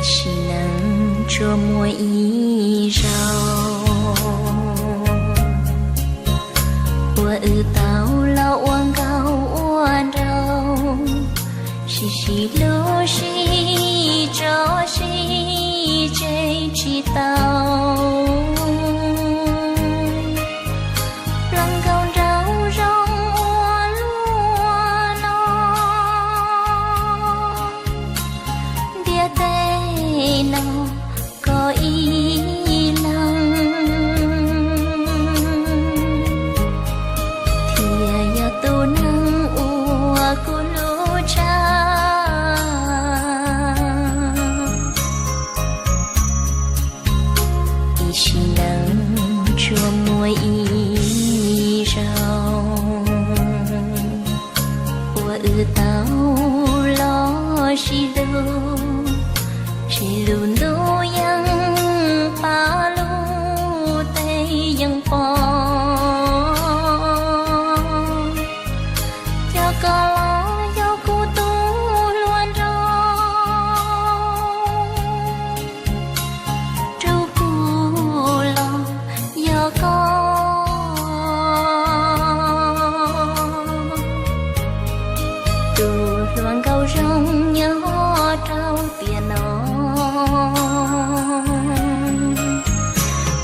Sim neej tsuas muaj ib zaug uas wb tau los ua nkauj ua nraug, sib sib hlub sib tso sib tseg tsis tau. Plaub nkauj nraug zoo ua luaj no, ntiaj teb no koj ib leeg thiaj yog tus neeg uas kuv hlub tshaj. Ib sim neej tsuas muaj ib zaug uas wb tau los sib hlub, seb lub ntuj yeej pab, lub teb yeej pom. Yog koj los yog kuv tus hluas nraug, rub kuv los yog koj tus hluas nkauj zoo nyob rau tiam no.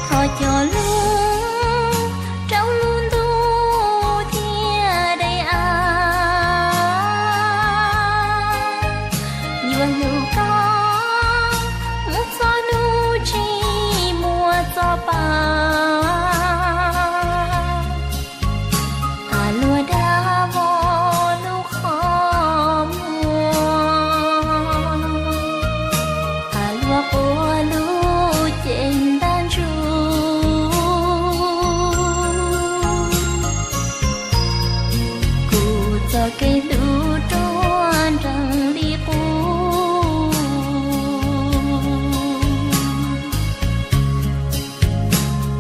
Thov cov hlub rau lub ntuj thiab daim av, yuav hlub koj mus txog hnub tsis muaj txoj pa. A luaj dab vog lub qhov muag, a luaj quaj lub cev ntaj ntsug, kuv txoj kev hlub ruaj nrees li qub.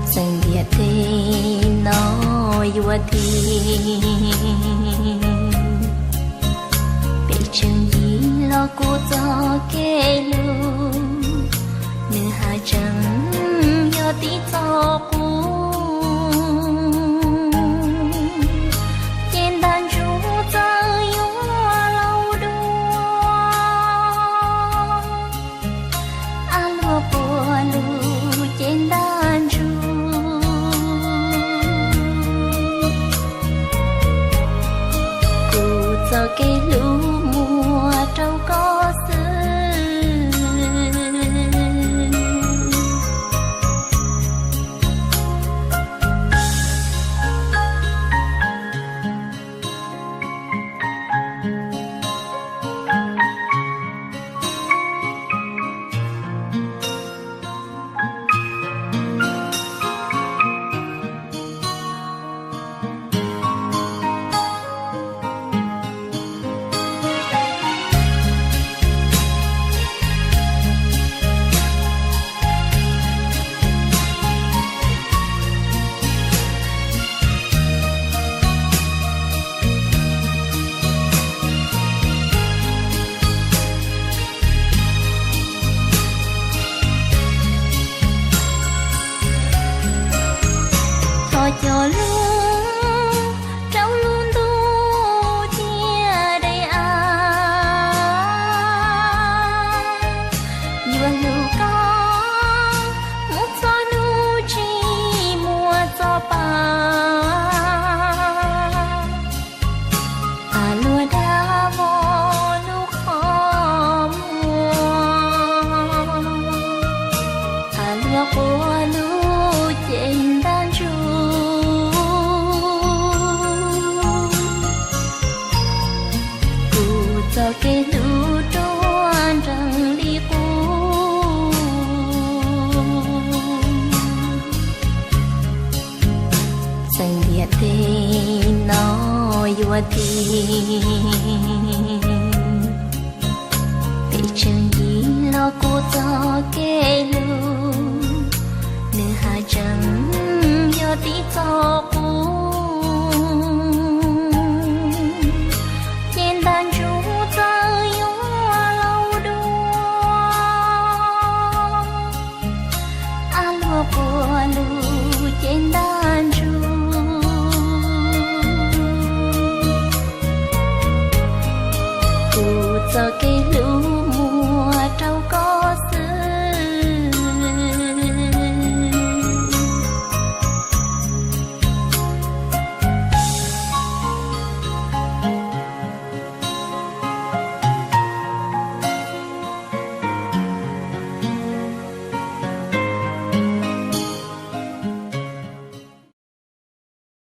Txawm ntiaj teb no yuav thim, peb tseem yim los kuv txoj kev hlub, nws haj tseem yog tib txoj qub. Ces ntaj ntsug txawm yuav laus dua, a luaj quaj lub cev ntaj ntsug, kuv txoj kev hlub muaj rau koj xwb. Thov cov hlub rau lub ntuj thiab daim av, yuav hlub koj mus txog hnub tsis muaj txoj pa. A luaj dab vog lub qhov muag, a luaj quaj lub cev ntaj ntsug, kuv txoj kev hlub ruaj nrees li qub. Txawm ntiaj teb no yuav thim, peb tseem yim los kuv txoj kev hlub, nws haj tseem yog tib txoj qub. Ces ntaj ntsug txawm yuav laus dua, Txoj kev hlub muaj rau koj xwb.